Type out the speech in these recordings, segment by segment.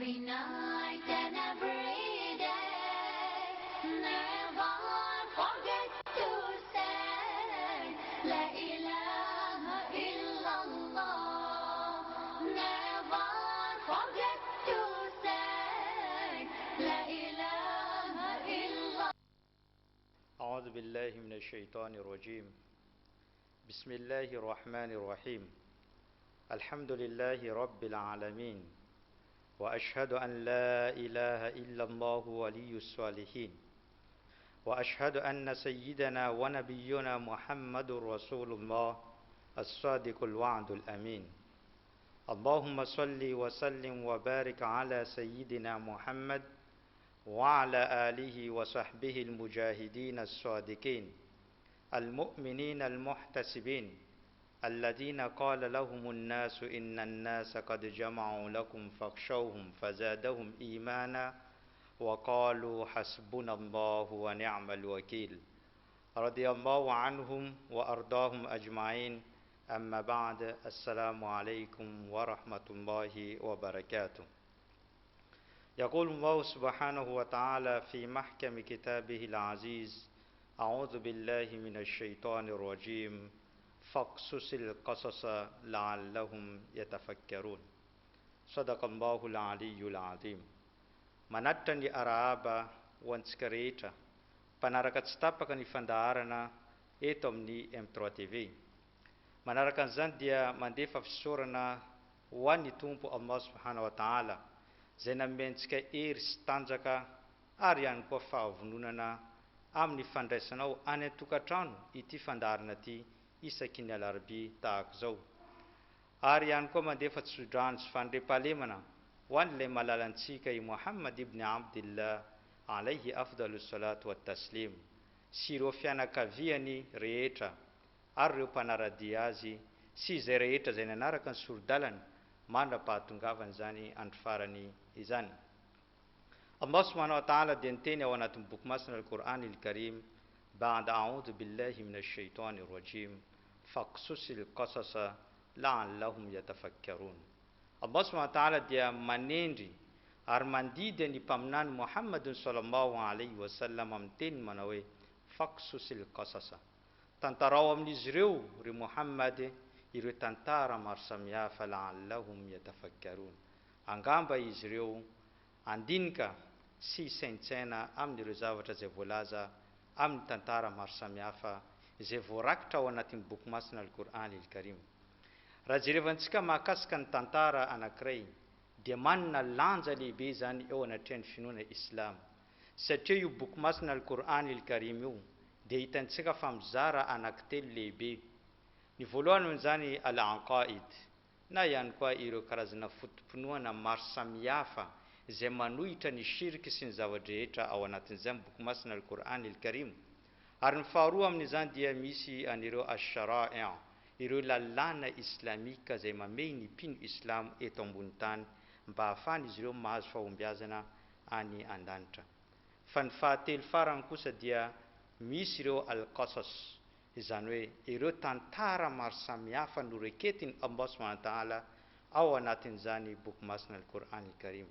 Every night and every day, never forget to say, La ilaha illallah. Never forget to say, La ilaha illallah. أعوذ بالله من الشيطان الرجيم بسم الله الرحمن الرحيم الحمد لله رب العالمين وأشهد أن لا إله إلا الله ولي الصالحين وأشهد أن سيدنا ونبينا محمد رسول الله الصادق الوعد الأمين اللهم صل وسلم وبارك على سيدنا محمد وعلى آله وصحبه المجاهدين الصادقين المؤمنين المحتسبين الذين قال لهم الناس إن الناس قد جمعوا لكم فاخشوهم فزادهم إيمانا وقالوا حسبنا الله ونعم الوكيل رضي الله عنهم وأرضاهم أجمعين أما بعد السلام عليكم ورحمة الله وبركاته يقول الله سبحانه وتعالى في محكم كتابه العزيز أعوذ بالله من الشيطان الرجيم فاقصص القصص لعلهم يتفكرون صدق الله العلي العظيم Manatitra ny arahaba ho antsika rehetra mpanaraka tsy tapaka ny fandaharana eto amin'ny M3 TV. Manaraka an'izany dia mandefa fisaorana ho an'ny Tompo Allah Subhanahu wa Ta'ala izay nanome antsika hery sy tanjaka ary ihany koa fahavononana amin'ny fandraisanao any an-tokantrano ity fandaharana ity isaky ny alarobia tahaka izao. Ary ihany koa mandefa tsodrano sy fandriampahalemana ho an'ilay malalantsika i Muhammad ibn Abdillah alayhi afdalu salatu wa taslim sy ireo fianakaviany rehetra ary ireo mpanara-dia azy sy izay rehetra izay nanaraka ny sori-dalany mandra-pahatongavan'izany andro farany izany. Allah subhanahu wa ta'ala dia niteny ao anatin'ny boky masina Al-Qur'an Il-Karim, Ba'da a'udhu billahi minash shaitanir rajim, faqsusil qasasa la'allahum yatafakkarun. Allah subhanahu wa ta'ala dia manendry ary mandidy an'i Mpaminany Muhammadun sallallahu alayhi wa sallam amin'ny teniny manao hoe, Faqsusil qasasa. Tantarao amin'izy ireo, ry Muhammad, ireo tantara maro samihafa la'allahum yatafakkarun. Angamba izy ireo handinika sy hisaintsaina amin'ireo zavatra izay voalaza amin'ny tantara maro samihafa izay voarakitra ao anatin'ny boky masina Al-Qur'an Il-Karim. Raha jerevantsika mahakasika ny tantara anankiray dia manana lanja lehibe izany eo anatrehan'ny finoana Islamo. Satria io boky masina Al-Qur'an Il-Karim io dia hitantsika fa mizara anankitelo lehibe. Ny voalohany amin'izany Al-Aqaid, na ihany koa ireo karazana foto-pinoana maro samihafa izay manohitra ny shirk sy ny zava-drehetra ao anatin'izany boky masina Al-Qur'an Il-Karim. Ary ny faharoa amin'izany dia misy an'ireo Ash-Shara'i', ireo lalàna islamika izay mamehy ny mpino islamo eto ambony tany mba hahafahan'izy ireo mahazo fahombiazana any an-danitra. Fa ny fahatelo farany kosa dia misy ireo Al-Qasas, izany hoe ireo tantara maro samihafa noreketin'i Allah subhanahu wa ta'ala ao anatin'izany boky masina Al-Qur'an Al-Karim.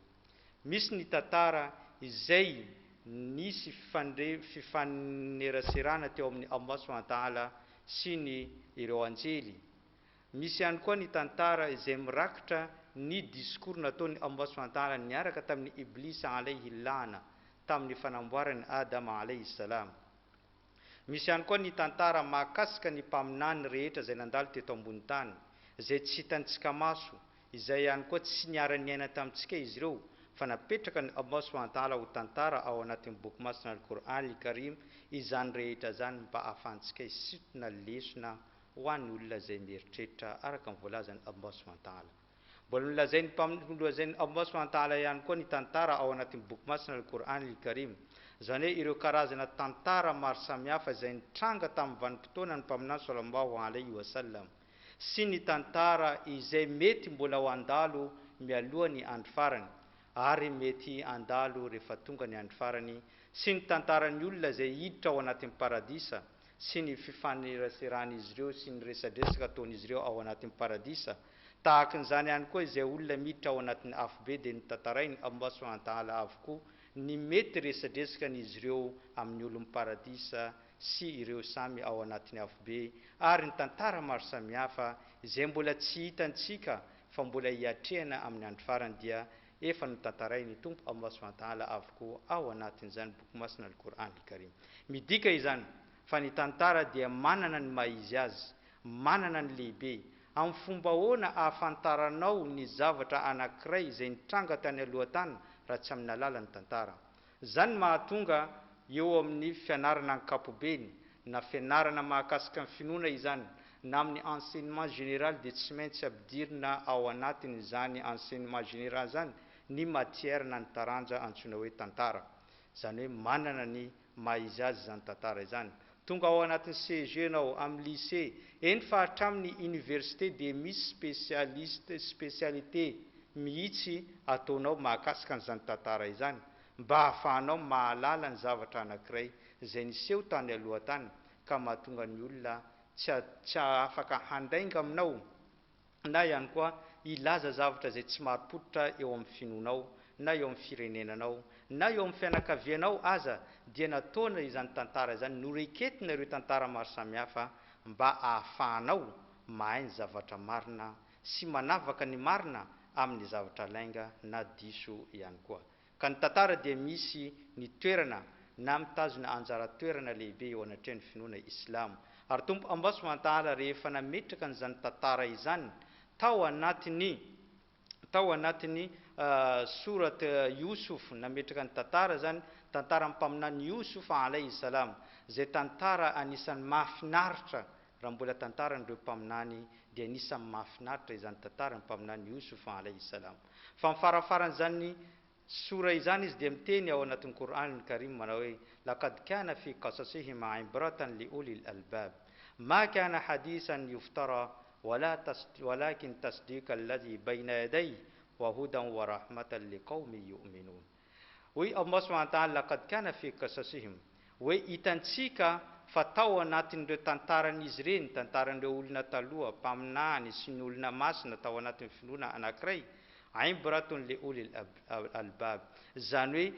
Misy ny tantara izay nisy fifaneraserana teo amin'i Allah subhanahu wa ta'ala sy ny ireo anjely. Misy ihany koa ny tantara izay mirakitra ny discours nataon'i Allah subhanahu wa ta'ala niaraka tamin'i Iblis alayhi la'na tamin'ny fanamboaran'i Adam alayhi salam. Misy ihany koa ny tantara mahakasika ny mpaminany rehetra izay nandalo teto ambony tany, izay tsy hitantsika maso, izay ihany koa tsy niara-niaina tamintsika izy ireo, fa napetraka ny Allah subhanahu wa ta'ala ho tantara ao anatin'ny boky masina Al-Qur'an Al-Karim izany rehetra izany mba ahafahantsika hisintona lesona ho an'ny olona izay mieritreritra araka ny voalazan'i Allah subhanahu wa ta'ala. Mbola nolazain'ny Mpamonjy nolazain'i Allah subhanahu wa ta'ala ihany koa ny tantara ao anatin'ny boky masina Al-Qur'an Al-Karim. Izany hoe ireo karazana tantara maro samihafa izay nitranga tamin'ny vanim-potoanan'ny Mpaminany sallallahu alaihi wa sallam sy ny tantara izay mety mbola ho handalo mialoha ny andro farany ary mety handalo rehefa tonga ny andro farany sy ny tantaran'ny olona izay hiditra ao anatin'ny paradisa. sy ny fifaneraseran'izy ireo sy ny resadresaka ataon'izy ireo ao anatin'ny paradisa. Tahaka an'izany ihany koa izay olona miditra ao anatin'ny afobe dia notantarain'i Allah subhanahu wa ta'ala avokoa ny mety resadresakan'izy ireo amin'ny olon'ny paradisa sy ireo samy ao anatin'ny afobe ary ny tantara maro samihafa izay mbola tsy hitantsika fa mbola hiatrehana amin'ny andro farany dia efa notantarain'ny Tompo Allah subhanahu wa ta'ala avokoa ao anatin'izany boky masina Al-Qur'an Al-Karim. Midika izany fa ny tantara dia manana ny maha izy azy, manana ny lehibe. Amin'ny fomba ahoana ahafantaranao ny zavatra anankiray izay nitranga tany aloha tany raha tsy amin'ny alalan'ny tantara? Izany mahatonga eo amin'ny fianarana ankapobeny na fianarana mahakasika ny finoana izany na amin'ny enseignement général dia tsy maintsy ampidirina ao anatin'izany enseignement général izany ny matière na ny taranja antsoina hoe tantara. Izany hoe manana ny maha izy azy izany tantara izany. Tonga ao anatin'ny CEG ianao, amin'ny lycée, eny fa hatramin'ny université dia misy spécialiste, spécialité mihitsy ataonao mahakasika an'izany tantara izany mba hahafahanao mahalala ny zavatra anankiray izay niseho tany aloha tany ka mahatonga ny olona tsy tsy afaka handainga aminao na ihany koa hilaza zavatra izay tsy marim-pototra eo amin'ny finoanao na eo amin'ny firenenanao na eo amin'ny fianakavianao aza dia nataona izany tantara izany, noreketina ireo tantara maro samihafa mba ahafahanao mahay ny zavatra marina sy manavaka ny marina amin'ny zavatra lainga na diso ihany koa. Ka ny tantara dia misy ny toerana na mitazona anjara toerana lehibe eo anatrehan'ny finoana islamo. Ary Tompo Allah subhanahu wa ta'ala rehefa nametraka an'izany tantara izany tao anatin'ny tao anatin'ny Surat Yusuf, nametraka ny tantara izany, tantaran'ny Mpaminany Yusuf alayhi salam, izay tantara anisan'ny mahafinaritra raha mbola tantaran'ireo Mpaminany dia anisan'ny mahafinaritra izany tantaran'ny Mpaminany Yusuf alayhi salam. Fa amin'ny farafaran'izany Sura izany izy dia miteny ao anatin'ny Qur'an al-Karim manao hoe, Laqad kana fi qasasihim ibratan li ulil albab. Ma kana hadithan yuftara wala walakin tasdiqa alladhi bayna yadayhi wa hudan wa rahmatan li qawmin yu'minun. Hoy Allah subhanahu wa ta'ala, Laqad kana fi qasasihim, hoe hitantsika fa tao anatin'ireo tantaran'izy ireny, tantaran'ireo olona taloha, mpaminany sy ny olona masina tao anatin'ny finoana anankiray, Ibratun li ulil albab, izany hoe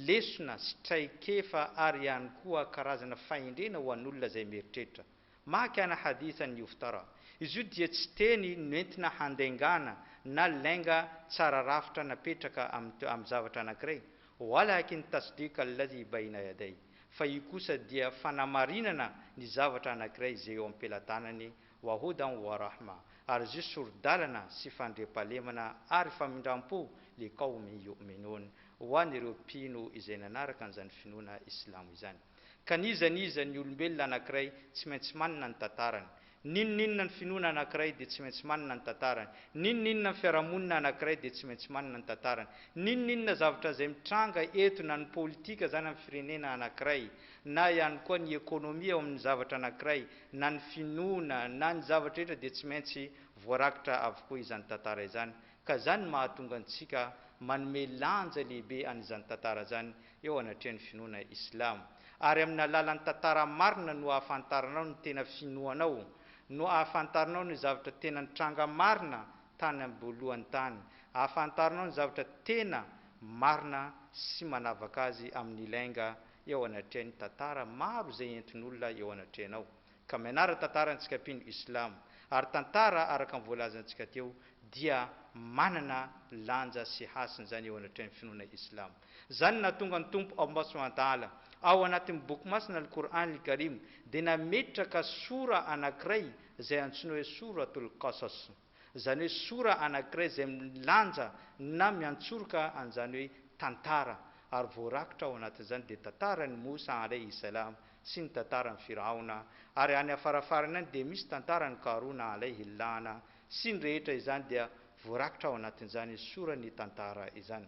lesona sy traikefa ary ihany koa karazana fahendrena ho an'olona izay mieritreritra. Ma kana hadithan yuftara, izy io dia tsy teny noentina handaingana na lainga tsara rafitra napetraka amin'ny zavatra anankiray, walakin tasdiqa alladhi bayna yadayhi, fa io kosa dia fanamarinana ny zavatra anankiray izay eo am-pelatanany Wa hudan wa rahma, ary izy io sori-dalana sy fandriampahalemana ary famindram-po li qawmin yu'minun, ho an'ireo mpino izay nanaraka an'izany finoana islamo izany. Ka n'iza n'iza ny olombelona anankiray tsy maintsy manana ny tantarany. N'inon'inona ny finoana anankiray dia tsy maintsy manana ny tantarany. N'inon'inona ny fiarahamonina anankiray dia tsy maintsy manana ny tantarany. N'inon'inona zavatra izay mitranga eto na ny politika izany amin'ny firenena anankiray na ihany koa ny ekonomia ao amin'ny zavatra anankiray na ny finoana na ny zavatra rehetra dia tsy maintsy voarakitra avokoa izany tantara izany ka izany no mahatonga antsika manome lanja lehibe an'izany tantara izany eo anatrehan'ny finoana islamo ary amin'ny alalan'ny tantara marina no ahafantaranao ny tena finoanao no ahafantaranao ny zavatra tena nitranga marina tany am-boalohany tany ahafantaranao ny zavatra tena marina sy manavaka azy amin'ny lainga eo anatrehan'ny tantara maro izay entin'olona eo anatrehanao. Ka mianara tantara antsika mpino islamo. Ary tantara araka ny voalazantsika teo dia manana lanja sy hasiny izany eo anatrehan'ny finoana islamo. Izany no nahatonga ny Tompo Allah subhanahu wa ta'ala ao anatin'ny boky masina Al-Qur'an Al-Karim dia nametraka sora anankiray izay antsoina hoe Suratul Qasas. Izany hoe sora anankiray izay milanja na miantsoroka an'izany hoe tantara, ary voarakitra ao anatin'izany dia tantaran'i Mosa alaihi salam sy ny tantaran'i Firaona, ary any afarafarany any dia misy tantaran'i Karona alaihi lana sy ny rehetra izany dia voarakitra ao anatin'izany soran'ny tantara izany.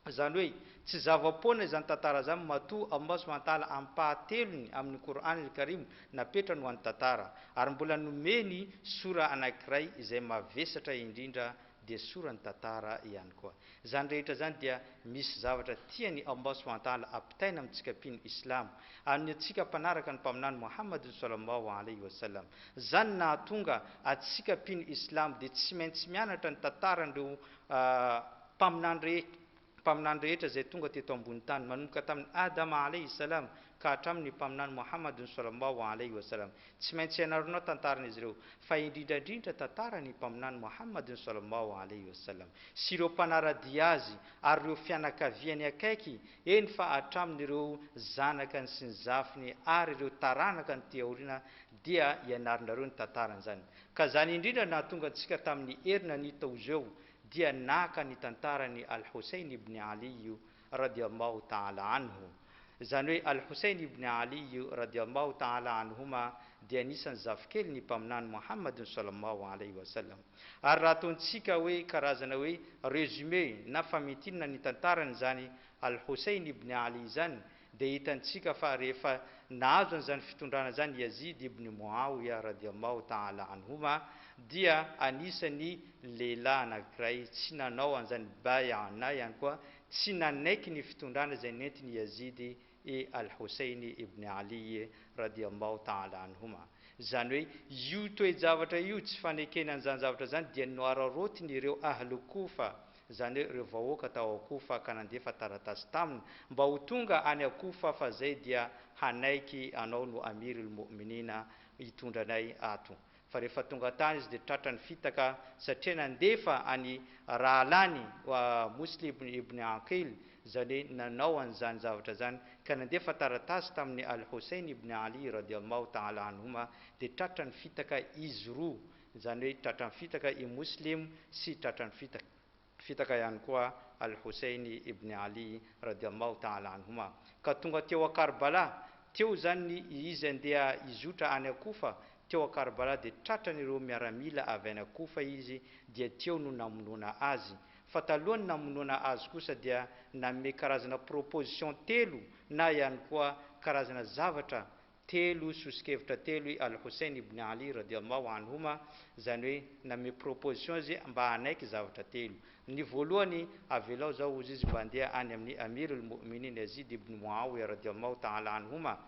Izany hoe, tsy zava-poana izany tantara izany matoa Allah subhanahu wa ta'ala ampahatelony amin'ny Qur'an al-Karim napetrany ho an'ny tantara, ary mbola nomeny sora anankiray izay mavesatra indrindra dia sorany tantara ihany koa. Izany rehetra izany dia misy zavatra tian'i Allah subhanahu wa ta'ala ampitaina amintsika mpino islamo, amin'ny antsika mpanaraka ny Mpaminany Muhammad sallallahu alaihi wa sallam. Izany nahatonga antsika mpino islamo dia tsy maintsy mianatra ny tantaran'ireo mpaminany rehetra, Mpaminany rehetra izay tonga teto ambony tany, manomboka tamin'i Adama alaihi salam ka hatramin'ny Mpaminany Mohamadun salallahu alaihi wa salam. Tsy maintsy ianaranao tantaran'izy ireo, fa indrindra indrindra tantaran'ny Mpaminany Mohamadun salallahu alaihi wa salam sy ireo mpanara-dia azy ary ireo fianakaviany akaiky, eny fa hatramin'ireo zanakany sy ny zafiny ary ireo taranakany aty aoriana dia ianarinareo ny tantaran'izany. Ka izany indrindra nahatonga antsika tamin'ny heriny an'I Taozeo dia naka ny tantaran'i Al-Houssein ibn Ali radiyallahu ta'ala anhu. Izany hoe Al-Houssein ibn Ali radiyallahu ta'ala anhuma dia anisan'ny zafikelin'ny Mpaminany Muhammad sallallahu alaihi wa sallam. Ary raha ataontsika hoe karazana hoe résumé na famintinana ny tantarany izany Al-Houssein ibn Ali izany dia hitantsika fa rehefa nahazo an'izany fitondrana izany Yazid ibn Muawiya radiallahu ta'ala anhuma dia anisan'ny lehilahy anankiray tsy nanao an'izany bay'a na ihany koa tsy nanaiky ny fitondrana izay nentin'i Yazid i Al-Hussein ibn Ali radiallahu ta'ala anhuma. Izany hoe io toe-javatra io, tsy fanekena an'izany zavatra izany dia noararaotin'ireo Ahlu Kufa izany hoe ireo vahoaka tao Koufa ka nandefa taratasy taminy mba ho tonga any Koufa fa zay dia hanaiky anao no Amirul Mu'minina hitondra anay ato. Fa rehefa tonga tany izy dia tratran'ny fitaka satria nandefa an'i rahalany Muslim ibn Aqil izany hoe nanao an'izany zavatra izany ka nandefa taratasy tamin'i Al-Hussein ibn Ali radiallahu ta'ala anhuma dia tratran'ny fitaka izy roa Izany hoe tratran'ny fitaka i Muslim sy tratran'ny fitaka fitaka ihany koa Al-Houssein ibn Ali radiallahu ta'ala anhuma. Ka tonga teo a Karbala, teo izany ny izy andeha hizotra any a Koufa, teo a Karbala dia tratran'ireo miaramila avy any a Koufa izy dia teo no namonoana azy. Fa talohan'ny namonoana azy kosa dia nanome karazana proposition telo na ihany koa karazana zavatra telo, soso-kevitra telo i Al-Houssein ibn Ali radiallahu anhuma, izany hoe nanome proposition izy mba hanaiky zavatra telo. Ny voalohany, avelao zaho hozy izy mba handeha any amin'i Amir al-Mu'minin Yazid ibn Muawiya radiallahu ta'ala anhuma.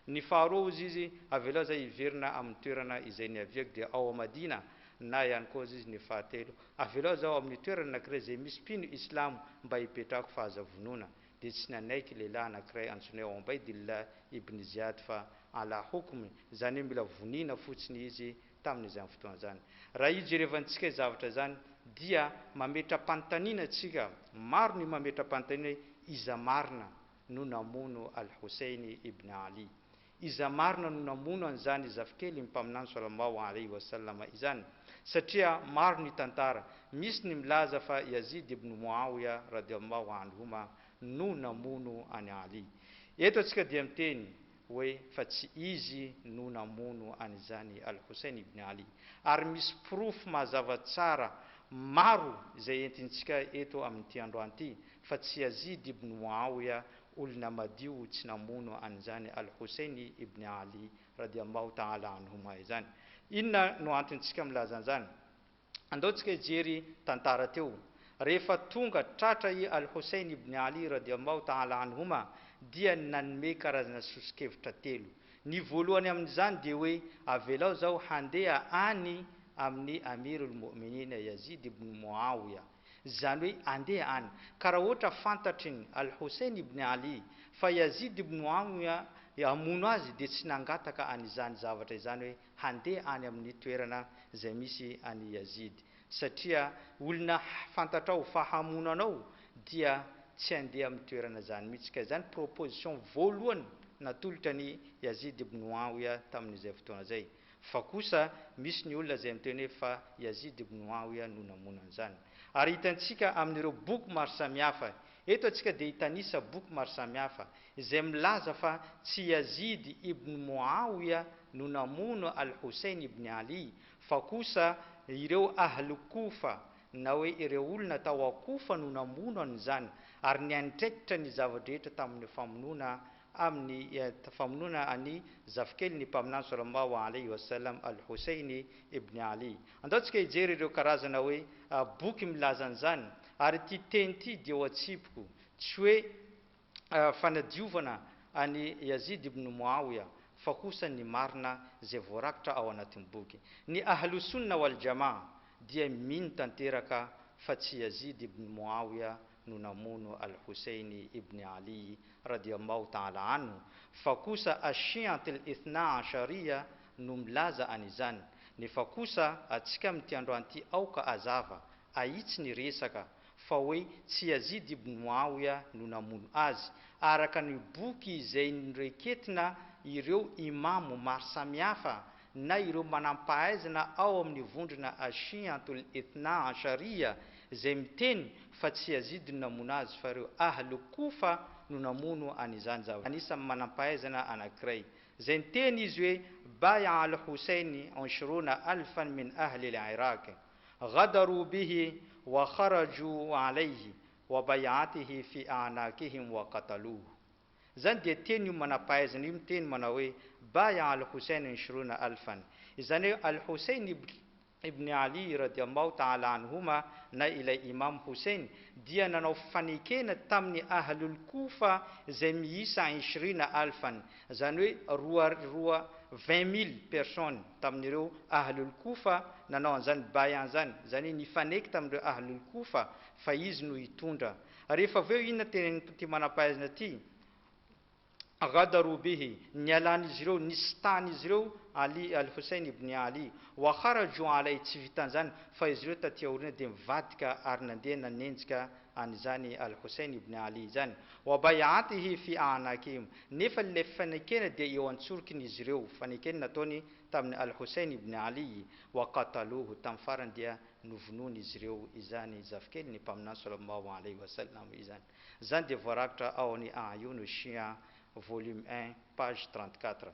Ny faharoa hozy izy, avelao zaho hiverina amin'ny toerana izay niaviako dia ao Madina, na ihany koa hozy izy ny fahatelo, avelao zaho amin'ny toerana anankiray izay misy mpino islamo mba hipetrahako fa aza vonoina. dia tsy nanaiky lehilahy anankiray antsoina hoe Obaidillah ibn Ziyad fa ala hukmi, izany hoe mila vonina fotsiny izy tamin'izany fotoana izany. Raha ijerevantsika zavatra izany dia mametra-panontaniana antsika, maro ny mametra-panontaniana hoe iza marina no namono Al-Hussein ibn Ali? Iza marina no namono an'izany zafikelin'ny Mpaminany Salallahu alaihi wa sallam izany? Satria maro ny tantara, misy ny milaza fa Yazid ibn Muawiya radiallahu anhuma no namono an'i Ali. Eto antsika dia miteny hoe fa tsy izy no namono an'izany Al-Hussein ibn Ali. Ary misy porofo mazava tsara maro izay entintsika eto amin'ity androany ity fa tsy Yazid ibn Muawiya olona madio tsy namono an'izany Al-Housseini ibn Ali radiallahu ta'ala anhuma izany. Inona no antontsika milaza an'izany? Andao tsika hijery tantara teo. Rehefa tonga tratra i Al-Houssein ibn Ali radiallahu ta'ala anhuma dia nanome karazana soso-kevitra telo. Ny voalohany amin'izany dia hoe avelao zaho handeha any amin'i Amirul Mu'minin Yazid ibn Muawiya. Izany hoe andeha any. Ka raha ohatra fantatry ny Al-Houssein ibn Ali fa Yazid ibn Muawiya hamono azy dia tsy nangataka an'izany zavatra izany hoe handeha any amin'ny toerana izay misy an'i Yazid. Satria olona fantatrao fa hamono anao dia tsy handeha amin'ny toerana izany mihitsy. Ka izany proposition voalohany natolotra an'i Yazid ibn Muawiya tamin'izay fotoana izay. Fa kosa misy ny olona izay miteny hoe fa Yazid ibn Muawiya no namono an'izany. Ary hitantsika amin'ireo boky maro samihafa, eto antsika dia hitanisa boky maro samihafa, izay milaza fa tsy Yazid ibn Muawiya no namono Al-Hussein ibn Ali, fa kosa ireo Ahl Koufa, na hoe ireo olona tao Koufa no namono an'izany, ary niandraikitra ny zava-drehetra tamin'ny famonoana. amin'ny famonoana an'i zafikelin'ny Mpaminany sallallahu alaihi wa sallam Al-Housseini ibn Ali. Andao tsika hijery ireo karazana hoe boky milaza an'izany, ary ity teny ity dia ho atsipiko, tsy hoe fanadiovana an'i Yazid ibn Muawiya fa kosa ny marina izay voarakitra ao anatin'ny boky. Ny Ahlu Sunna wal Jamaa dia mino tanteraka fa tsy Yazid ibn Muawiya no namono Al-Hussein ibn Ali radiyallahu ta'ala anhu fa kosa Ash-Shi'at al-Ithna Ashariya no milaza an'izany. Nefa kosa atsika amin'ity androany ity aoka hazava, ahitsy ny resaka fa hoe tsy Yazid ibn Muawiya no namono azy, araka ny boky izay noreketina ireo Imamo maro samihafa na ireo manampahaizana ao amin'ny vondrona Ashi'atul Ithna Ashariya izay miteny fa tsy Yazid no namono azy fa ireo Ahlu Kufa no namono an'izany zavatra. Anisan'ny manampahaizana anankiray izay niteny izy hoe Baya al-Hussein ishruna alfan min ahli al-Iraq ghadaru bihi wa kharaju alayhi wa bay'atihi fi a'naqihim wa qataluhu. Izany dia teny io manam-pahaizana io miteny manao hoe Baya al-Hussein ishruna alfan. Izany hoe Al-Hussein ibn Ali radiallahu ta'ala anhuma na ilay Imam Hussein dia nanao fanekena tamin'ny Ahlul Kufa izay miisa ishrina alfan, izany hoe roa roa 20 000 personnes tamin'ireo Ahlul Kufa nanao an'izany bayan izany, izany hoe nifaneky tamin'ireo Ahlul Kufa fa izy no hitondra. Rehefa avy eo inona tenenin'ity manam-pahaizana ity? Ghadaru bihi, nialan'izy ireo, nisitan'izy ireo Ali Al-Hussein ibn Ali, wa kharaju alayhi, tsy vitan'izany fa izy ireo taty aoriana dia nivadika ary nandeha nanenjika an'izany Al-Hussein ibn Ali izany, wa bay'atihi fi a'naqihim, nefa ilay fanekena dia eo an-tsorokin'izy ireo, fanekena nataony tamin'i Al-Hussein ibn Ali, wa qataluhu, tamin'ny farany dia novonoin'izy ireo izany zafikelin'ny Mpaminany sallallahu alaihi wa sallam izany. Izany dia voarakitra ao amin'ny A'yun Shia, volume 1, page 34.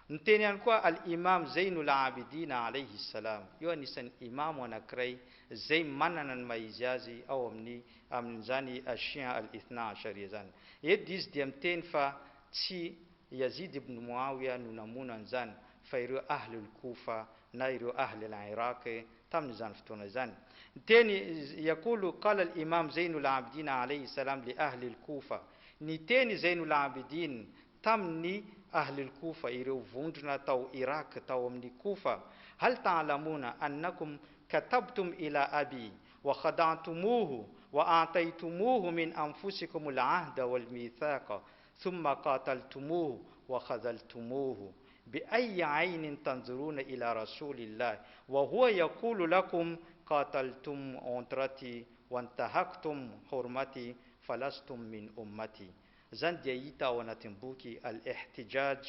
Niteny ihany koa Al-Imam Zainul Abidin alayhi salam, io anisan'ny Imamo anankiray izay manana ny maha izy azy ao amin'ny amin'izany Shia al-Ithna Ashariya izany. Eto izy dia miteny fa tsy Yazid ibn Muawiya no namono an'izany fa ireo Ahlul Kufa na ireo Ahl al-Iraq tamin'izany fotoana izany. Niteny yaqulu qala al-Imam Zainul Abidin alayhi salam li Ahli al-Kufa, niteny Zainul Abidin tamin'ny Ahli al-Kufa, ireo vondrona tao Iraq tao amin'ny Kufa, hal ta'lamuna annakum katabtum ila abi wa khada'tumuhu wa a'taytumuhu min anfusikum al-ahda wal mithaqa thumma qataltumuhu wa khadhaltumuhu bi ayyi aynin tanzuruna ila rasulillah wa huwa yaqulu lakum qataltum untrati wa intahaktum hurmati falastum min ummati. Izany dia hita ao anatin'ny boky Al-Ihtijaj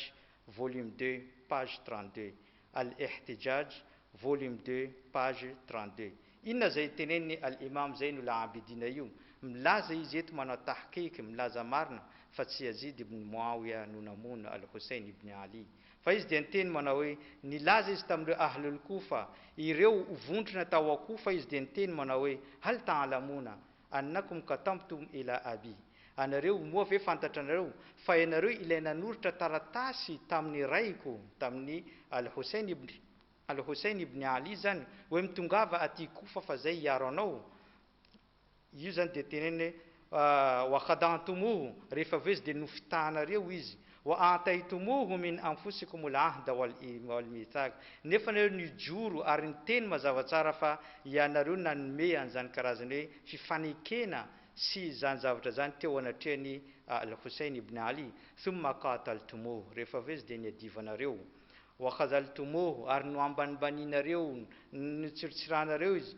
volume 2 page 32. Al-Ihtijaj volume 2 page 32. Inona izay tenenin'i Al-Imam Zainul Abidina io? Milaza izy eto manao tahqiq, milaza marina fa tsy Yazid ibn Muawiya no namono Al-Hussein ibn Ali. Fa izy dia niteny manao hoe, nilaza izy tamin'ireo Ahlul Kufa, ireo vondrona tao Kufa izy dia niteny manao hoe, hal ta'lamuna annakum katamtum ila abi. Anareo, moa ve fantatranareo fa ianareo ilay nanoritra taratasy tamin'ny raiko, tamin'ny Al-Hussein ibn Al-Hussein ibn Ali izany, hoe mitongava aty Kufa fa zay hiaro anao? Io izany dia teneniny hoe, wa khada'tumuhu, rehefa avy eo izy dia nofitahanareo izy, wa a'taytumuhu min anfusikum al-ahda wal mithaq, nefa nareo nijoro ary niteny mazava tsara fa ianareo nanome an'izany karazana hoe fifanekena sy izany zavatra izany teo anatrehan'i Al-Hussein ibn Ali, thumma qataltumuhu, rehefa avy eo izy dia niadivanareo, wa khadhaltumuhu, ary noambanimbanianareo, notsirotsiranareo izy,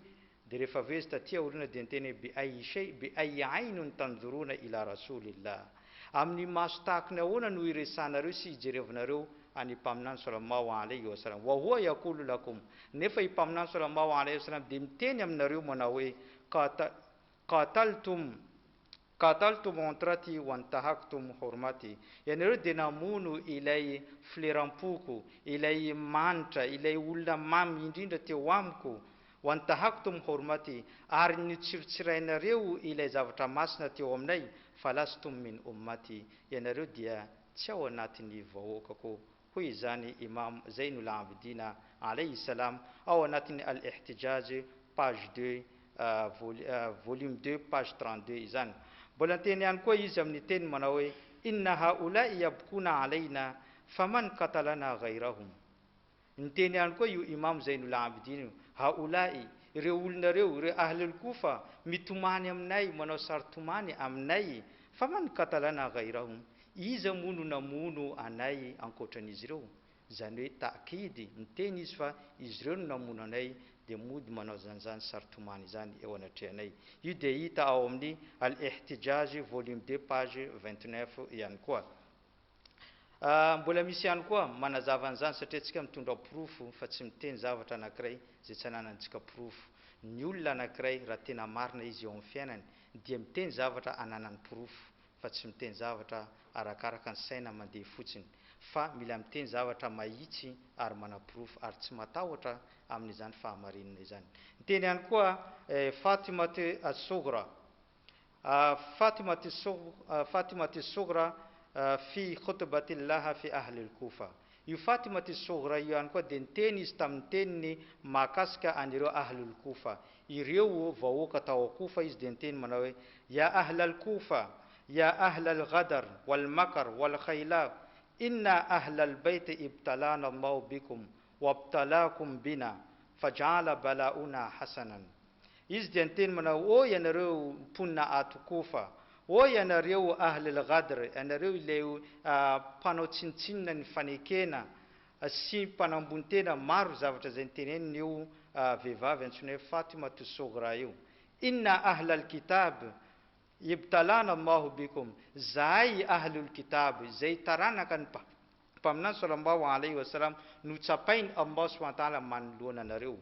dia rehefa avy eo izy taty aoriana dia niteny hoe bi ayyi shay, bi ayyi aynun tanzuruna ila rasulillah, amin'ny maso tahaky ny ahoana no iresahanareo sy ijerevanareo an'i Mpaminany sallallahu alayhi wa sallam, wa huwa yaqulu lakum, nefa i Mpaminany sallallahu alayhi wa sallam dia miteny aminareo manao hoe qataltum qataltum untrati wa intahaktum hurmati, ianareo dia namono ilay fileram-poko, ilay manitra, ilay olona mamy indrindra teo amiko, wa intahaktum hurmati, ary notsirotsirainareo ilay zavatra masina teo aminay, falastum min ummati, ianareo dia tsy ao anatin'ny vahoakako, hoy izany Imam Zainul Abidina alayhi salam ao anatin'ny Al-Ihtijaj page deux volume deux page 32 izany. Mbola niteny ihany koa izy amin'ny teniny manao hoe, Inna haoula'i yabkuna alayna faman qatalana ghayrahum. Niteny ihany koa io Imam Zainul Abidin io, Haoula'i, ireo olona ireo, ireo Ahlul Koufa, mitomany aminay, manao sary tomany aminay, faman qatalana ghayrahum, iza moa no namono anay ankoatran'izy ireo? Izany hoe ta'kid, niteny izy fa izy ireo no namono anay, dia mody manao izany sary tomany izany eo anatrehanay. Io dia hita ao amin'ny Al-Ihtijaj volume deux page 29 ihany koa. Mbola misy ihany koa manazava an'izany satria antsika mitondra porofo fa tsy miteny zavatra anankiray izay tsy ananantsika porofo. Ny olona anankiray raha tena marina izy eo amin'ny fiainany dia miteny zavatra ananany porofo fa tsy miteny zavatra arakaraka ny saina mandeha fotsiny fa mila miteny zavatra mahitsy ary manaporofo ary tsy matahotra amin'izany fahamarinana izany. Niteny ihany koa Fatimat as-Sughra Fatimati as-Sughra fi khutbatin laha fi ahli al-Kufa. Io Fatimati as-Sughra io ihany koa dia niteny izy tamin'ny teniny mahakasika an'ireo ahli al-Kufa. Ireo vahoaka tao Kufa izy dia niteny manao hoe, Ya ahl al-Kufa, ya ahl al-ghadar wal-makar wal-khayla, inna ahl al-bayt ibtalana Allahu bikum wabtalakum bina faj'ala bala'una hasanan. Izy dia niteny manao, Ô ianareo mponina ato Koufa! Ô ianareo Ahl al-Ghadr, ianareo ilay mpanao tsinontsinona ny fanekena sy mpanambony tena, maro zavatra izay niteneniny io vehivavy antsoina hoe Fatimatu Sughra io. Inna Ahl al-Kitab ibtalana Allahu bikum, Zahay Ahlul Kitab, izay taranaka ny Mpaminany Sallallahu alaihi wa sallam notsapain'i Allah subhanahu wa ta'ala manoloana anareo.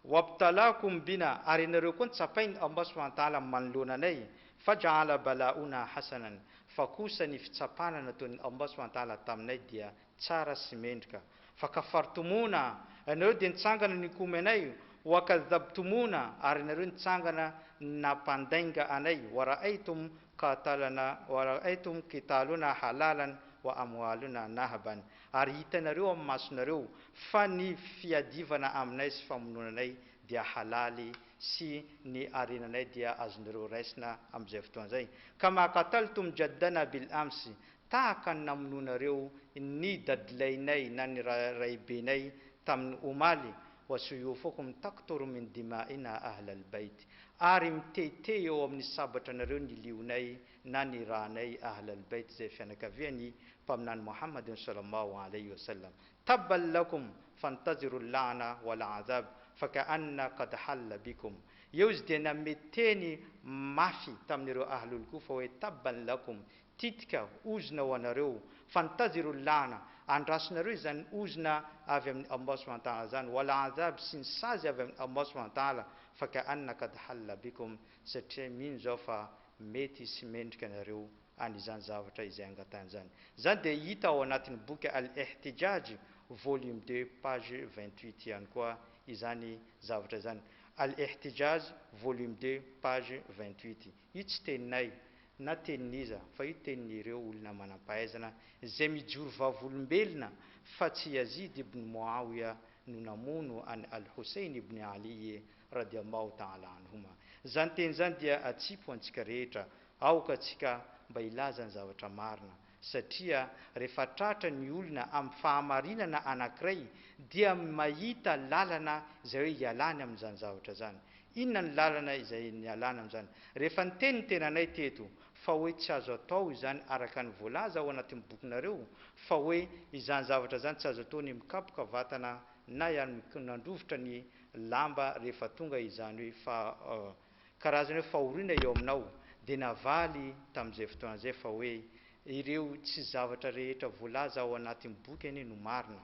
Wabtalakum bina, ary ianareo koa notsapain'i Allah subhanahu wa ta'ala manoloana anay, faja'ala bala'una hasanan, fa kosa ny fitsapana nataon'i Allah subhanahu wa ta'ala taminay dia tsara sy mendrika. Fakafartumuna, ianareo dia nitsangana nikomy anay, wakadhabtumuna, ary ianareo nitsangana nampandainga anay, wara'aytum qatalana, wara'aytum qitaluna halalan, wa amwaluna nahban, ary hitanareo amin'ny masonareo fa ny fiadivana aminay sy famonoana anay dia halaly sy ny harenanay dia azonareo raisina amin'izay fotoana izay. Kama qataltum jaddana bil amsi, tahaka ny namonoanareo ny dadilainay na ny raibenay tamin'ny omaly, wa suyufukum taqturu min dima'ina ahlal bayt, ary mitehitehy eo amin'ny sabatranareo ny lionay na ny ranay Ahl al Bayt izay fianakavian' i Mpaminany Mohammadin Sallallahu alaihi wa sallam, Tabban lakum fantaziru al la'na wal azab faka'anna qad halla bikum. Eo izy dia nanome teny mafy tamin'ireo Ahlul Kufa hoe Tabban lakum, titika, ozona ho anareo, fantaziru al la'na, andrasonareo izany ozona avy amin'i Allah subhanahu wa ta'ala izany, wal azab sy ny sazy avy amin'i Allah subhanahu wa ta'ala, faka'anna qad halla bikum, satria mino zaho fa mety sy mendrika anareo an'izany zavatra izay angatahina izany. Izany dia hita ao anatin'ny boky Al-Ihtijaj, volume deux, page 28 ihany koa izany zavatra izany. Al-Ihtijaj, volume deux, page 28. Io tsy teninay na tenin'iza fa io tenin'ireo olona manam-pahaizana izay mijoro vavolombelona fa tsy Yazid ibn Muawiya no namono an'i Al-Hussein ibn Ali Radiallahu ta'ala anhuma. Izany teny izany dia atsipy ho antsika rehetra, aoka antsika mba hilaza ny zavatra marina, satria rehefa tratra ny olona amin'ny fahamarinana anankiray dia mahita lalana izay hoe hialany amin'izany zavatra izany. Inona ny lalana izay nialana amin'izany? Rehefa niteny ny tenanay teto fa hoe tsy azo atao izany araka ny voalaza ao anatin'ny bokinareo fa hoe izany zavatra izany tsy azo atao ny mikapoka vatana na ihany nandrovitra ny lamba rehefa tonga izany hoe fa karazana hoe fahoriana eo aminao dia navaly tamin'izay fotoana izay fa hoe ireo tsy zavatra rehetra voalaza ao anatin'ny boky anie no marina.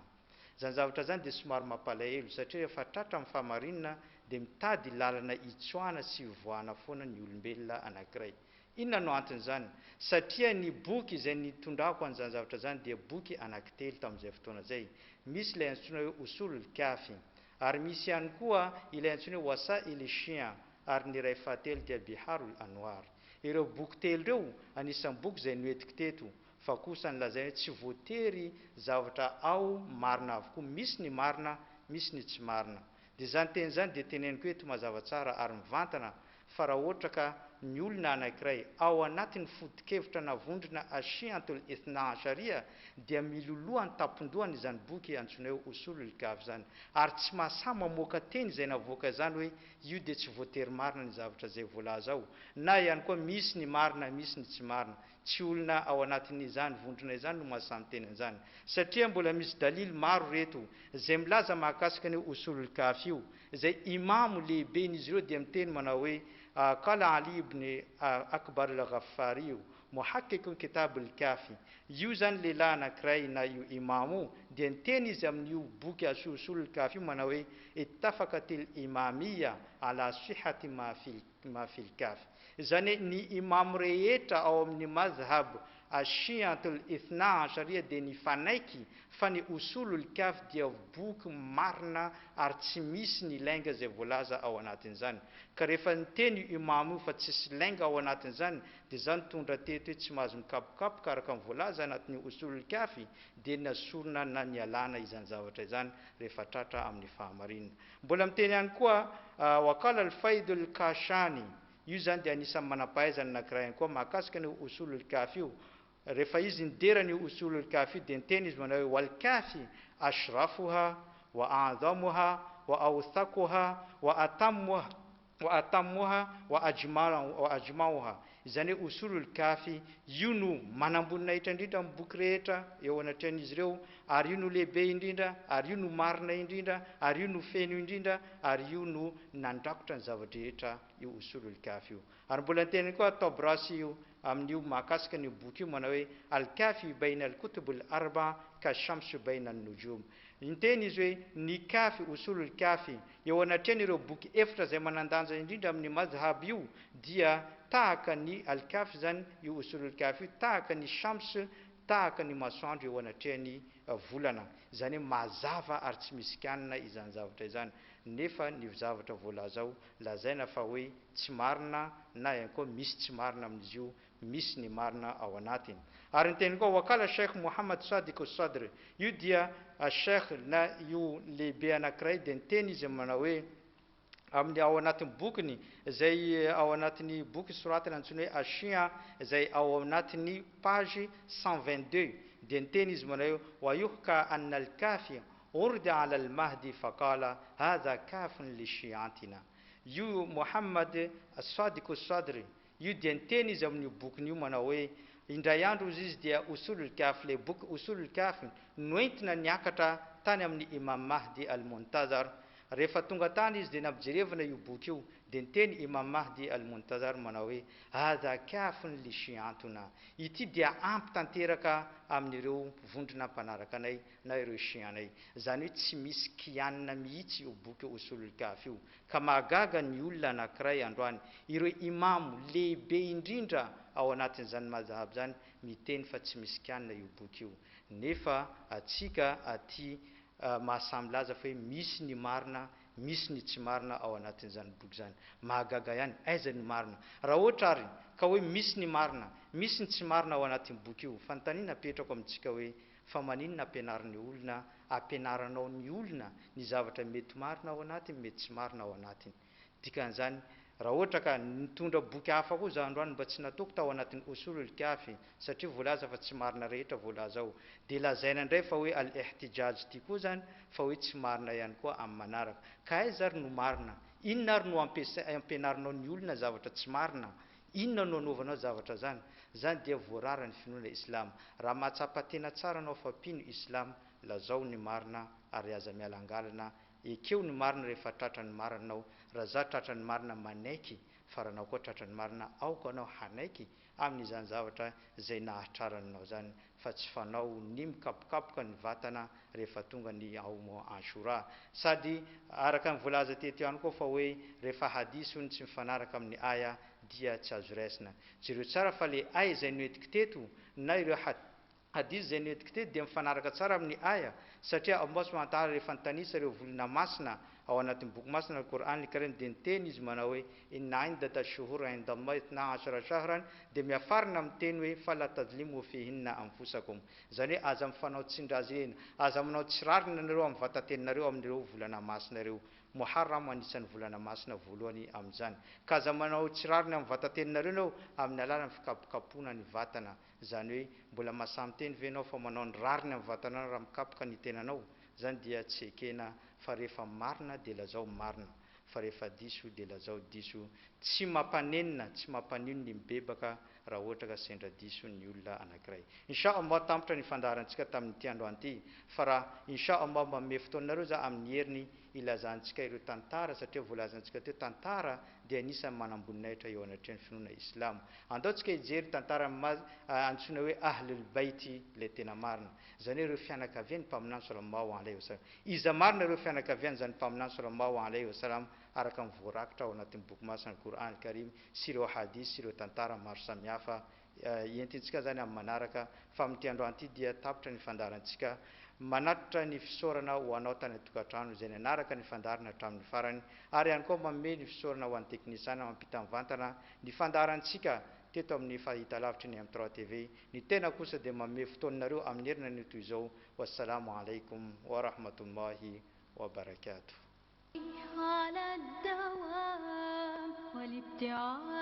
Izany zavatra izany dia somary mampalahelo satria rehefa tratra amin'ny fahamarinana dia mitady lalana hitsoahana sy hivoahana foana ny olombelona anankiray. Inona no anton'izany? Satria ny boky izay nitondrako an'izany zavatra izany dia boky anankitelo tamin'izay fotoana izay. Misy ilay antsoina hoe Usul al-Kafi, ary misy ihany koa ilay antsoina hoe Wasa'il al-Shia, ary ny iray fahatelo dia Biharul Anwar. Ireo boky telo ireo anisan'ny boky izay noentiko teto. Fa kosa ny lazainy hoe tsy voatery zavatra ao marina avokoa, misy ny marina, misy ny tsy marina. Dia izany teny izany dia teneniko eto mazava tsara ary mivantana fa raha ohatra ka ny olona anankiray ao anatin'ny foto-kevitra na vondrona Ashi'atul Ithna Asharia dia miloloha an-tampon-dohany izany boky antsoina hoe Usulul Kafi izany ary tsy mahasahy mamoaka teny izay navoaka izany hoe io dia tsy voatery marina ny zavatra izay voalaza ao na ihany koa misy ny marina misy ny tsy marina. Tsy olona ao anatin'izany vondrona izany no mahasahy miteny an'izany. Satria mbola misy dalil maro reto izay milaza mahakasika an'io Usulul Kafi io, izay Imamo lehiben'izy ireo dia miteny manao hoe, Qala Ali ibn Akbar al-Ghaffari muhaqqiq kitab al-Kafi. Io izany lehilahy anankiray na io Imamo io dia niteny izy amin'io boky Usulul Kafi io manao hoe, Ittafaqatil Imamiyya ala sihhati ma fil ma fil Kafi. Izany hoe ny Imamo rehetra ao amin'ny Madhhab Ash-Shi'atul Ithna Ashariya dia nifanaiky fa ny Usulul Kafi dia boky marina ary tsy misy ny lainga izay voalaza ao anatin'izany. Ka rehefa niteny io Imamo io fa tsisy lainga ao anatin'izany dia za nitondra teto hoe tsy mahazo mikapokapoka araka ny voalaza anatin'ny Usulul Kafi dia nasorina na nialana izany zavatra izany rehefa tratra amin'ny fahamarinana. Mbola miteny ihany koa Wa qala al-Faidul Kashani, io izany dia anisan'ny manampahaizana anankiray ihany koa mahakasika an'io Usulul Kafi io. Rehefa izy nidera an'io Usulul Kafi io dia niteny izy manao hoe, Wal Kafi ashrafuha wa a'dhamuha wa awthaquha wa atammuha wa atammuha wa wa ajma'uha. Izany hoe Usulul Kafi, io no manamboninahitra indrindra amin'ny boky rehetra eo anatrehan'izy ireo, ary io no lehibe indrindra, ary io no marina indrindra, ary io no feno indrindra, ary io no nandrakotra ny zava-drehetra io Usulul Kafi io. Ary mbola niteny koa Tabrasi io amin'io mahakasika an'io boky io manao hoe, Al-Kafi baina al-kutubul arba ka shamsu baina an-nujum. Niteny izy hoe, Ny Kafi, Usulul Kafi, eo anatrehan'ireo boky efatra izay manan-danja indrindra amin'ny Madhhab io dia tahaka ny Al-Kafi izany, io Usulul Kafi io, tahaka ny Shams, tahaka ny masoandro eo anatrehan'ny volana. Izany hoe mazava ary tsy misy kianina izany zavatra izany. Nefa ny zavatra voalaza ao lazaina fa hoe tsy marina na ihany koa misy tsy marina amin'izy io misy ny marina ao anatiny. Ary niteny koa, Wakala Sheikh Muhammad Sadiq Sadr, io dia Sheikh na io lehibe anankiray dia niteny izy manao hoe, amin'ny ao anatin'ny bokiny izay ao anatin'ny boky soratana antsoina hoe Ashia izay ao anatin'ny page 122 dia niteny izy manao hoe, Wa yuhka anna al-kafi urida ala al-mahdi faqala hadha kafun li shi'atina. Io Muhammad Sadiq Sadr Io dia niteny izy amin'io bokiny io manao hoe, Indray andro hozy izy dia Usulul Kahf, ilay boky Usulul Kahf noentina niakatra tany amin'i Imam Mahdi al-Muntazar. Rehefa tonga tany izy dia nampijerevana io boky io, dia niteny Imam Mahdi al-Muntazar manao hoe, Hadha kafun li shi'atuna. Ity dia ampy tanteraka amin'ireo vondrona mpanaraka anay na ireo Shi'anay. Izany hoe tsy misy kianina mihitsy io boky Usulul Kahf io. Ka mahagaga ny olona anankiray androany, ireo Imamo lehibe indrindra ao anatin'izany Madhhab izany miteny fa tsy misy kianina io boky io. Nefa atsika aty mahasahy milaza fa hoe misy ny marina, misy ny tsy marina ao anatin'izany boky izany. Mahagaga ihany, aiza ny marina? Raha ohatra ary ka hoe misy ny marina, misy ny tsy marina ao anatin'ny boky io, fanontaniana apetrako amintsika hoe, Fa maninona ampianarin'ny olona, ampianaranao ny olona ny zavatra mety marina ao anatiny, mety tsy marina ao anatiny. Dikan'izany, raha ohatra ka nitondra boky hafa koa za androany mba tsy nataoko tao anatin'ny Usulul Kafi, satria voalaza fa tsy marina rehetra voalaza ao, dia lazaina indray fa hoe Al-Ihtijaj ity koa zany fa hoe tsy marina ihany koa amin'ny manaraka. Ka aiza ary no marina? Inona ary no ampianarinao ny olona zavatra tsy marina? Inona no anaovanao zavatra zany? Zany dia voarara ny finoana islam. Raha mahatsapa tena tsara anao fa mpino islam, lazao ny marina ary aza mialangalana, ekeo ny marina rehefa tratra ny marina anao, raha za tratra ny marina manaiky fa raha anao koa tratra ny marina aoka anao hanaiky amin'izany zavatra izay nahatrarana anao zany fa tsy fanao ny mikapokapoka ny vatana rehefa tonga ny Aomo Ashura. Sady araka ny voalaza teto ihany koa fa hoe rehefa hadith hono tsy mifanaraka amin'ny aya dia tsy azo raisina. Jereo tsara fa le aya izay noentiko teto na ireo hadith izay noentiko teto dia mifanaraka tsara amin'ny aya. Satria Allah subhanahu wa ta'ala rehefa nitanisa ireo volana masina ao anatin'ny boky masina Al-Qur'an Al-Karim dia niteny izy manao hoe, Inna iddata ash-shuhur 'inda Allah ithna 'ashara shahran, dia miafarina amin'ny teny hoe, Fala tadhlimu fihinna anfusakum. Izany hoe aza mifanao tsindrazena, aza manao tsy rariny ianareo amin'ny vatateninareo amin'ireo volana masina ireo. Muharram anisan'ny volana masina voalohany amin'izany. Ka aza manao tsy rariny amin'ny vatateninareo ianao amin'ny alalan'ny fikapokapoana ny vatana. Izany hoe mbola mahasahy miteny ve ianao fa manao ny rariny amin'ny vatanao raha mikapoka ny tenanao? Izany dia tsy ekena fa rehefa marina dia lazao marina fa rehefa diso dia lazao diso. Tsy mampanenina, tsy mampanino ny mibebaka raha ohatra ka sendra diso ny olona anankiray. Insha Allah tampitra ny fandaharantsika tamin'ity androany ity fa raha Insha Allah manome fotoanareo za amin'ny heriny ilazantsika ireo tantara satria voalazantsika teo tantara dia anisan'ny manamboninahitra eo anatrehan'ny finoana islamo. Andao tsika hijery tantaran'ny antsoina hoe Ahlul Bayti ilay tena marina. Izany hoe ireo fianakavian'ny Mpaminany Sallallahu Alaihi Wasallam. Iza marina ireo fianakavian'izany Mpaminany Sallallahu Alaihi Wasallam araka ny voarakitra ao anatin'ny boky masina Al-Qur'an Al-Karim sy ireo hadith sy ireo tantara maro samihafa entintsika izany amin'ny manaraka fa amin'ity androany ity dia tapitra ny fandaharantsika. Manatitra ny fisaorana ho anao tany an-tokantrano izay nanaraka ny fandaharana hatramin'ny farany ary ihany koa manome ny fisaorana ho an'ny teknisiana mampita mivantana ny fandaharantsika teto amin'ny fahitalavitry ny M3 TV. Ny tena kosa dia manome fotoanareo amin'ny heriny anio toy izao. Wassalamo alaikum wa rahmatullahi wa barakatuh. على الدوام والابتعاد.